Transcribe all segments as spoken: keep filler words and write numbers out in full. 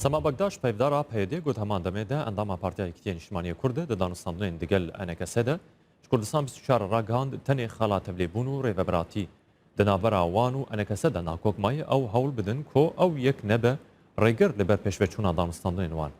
Sema Bekdaş, peyvdara P Y D'ê, got heman demê de endama Partiya Yekîtiya Niştimanî ya Kurd di danûstandinên digel E N K S de ji Kurdistan bîst û çar re ragihand, tenê xala tevlêbûn û rêvebiratî di navbera wan û E N K S de nakok maye, ew hewl bidin ku ew yek nebe rêgir li ber pêşveçûna danûstandinên wan.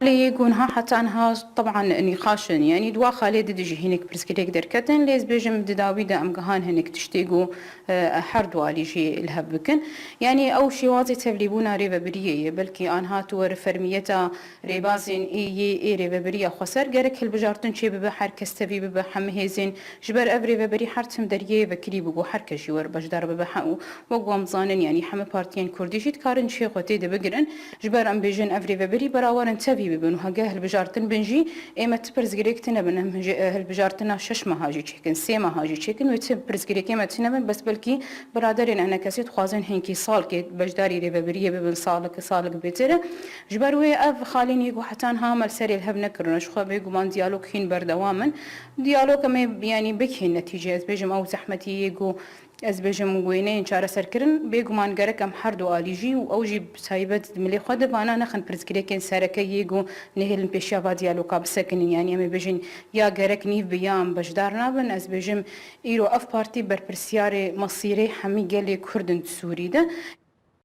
Lê yê ku niha heta niha teban nîqaş in. Yanî di wa xalê de jî hinek pirsgirêk derketin, lê ez bêjim di dawî de em gihan hinek tiştê ku, e, her du alî jî li hev bikin. Yanî ew şêwazê tevlîbûna rêvebiriyê ye. Belkî anha tu were fermiyeta rêbazên ê yê ê rêvebiriya xweser gerek hilbijartin çêbibe, her kes tevî bibe, hemî hêzên Ji ber ev rêveberî her tim deriyê vekirî bû ku her kes jî were beşdar bibe he û wek ku em dizanin, yanî heme partiyên kurdî jî dikarin cihê xwe tê de bigirin. Ji ber em bêjin ev rêveberî berawer in tevî bibin û hege hilbijartin bin jî, ê me ti pirsgirêk tune bin, em ji, e, hilbijartina şeş meha jî çêkin, sê meha jî çêkin, wê ti pirsgirêkê me tune bin, bes belkî biraderên E N K S'ê dixwazin hinkî salkê beşdarî rêveberiyê bibin, salik, salik bêtir e. Ji ber wê ev xalên yê ku heta niha me li serê li hev nekirine, ji xwe bêguman diyalog hîn berdewam in. Diyalog em ê, yanî, bigihîn netîcê. Ez bêjim ew zehmetî yê ku ez bêjim wêneyên çareserkirin, bêguman gerek em her du alî jî û ew jî bi taybet di milê xwe de vana nexin pirsgirêkên sereke yê ku nehêlin pêşiya va diyaloga bisekinin. Yanî em ê bêjin ya gerek nîv bi ya em beşdar nabin. Ez bêjim îro ev partî berpirsyarê mesîrê hemî gelê Kurd in di Sûrî de.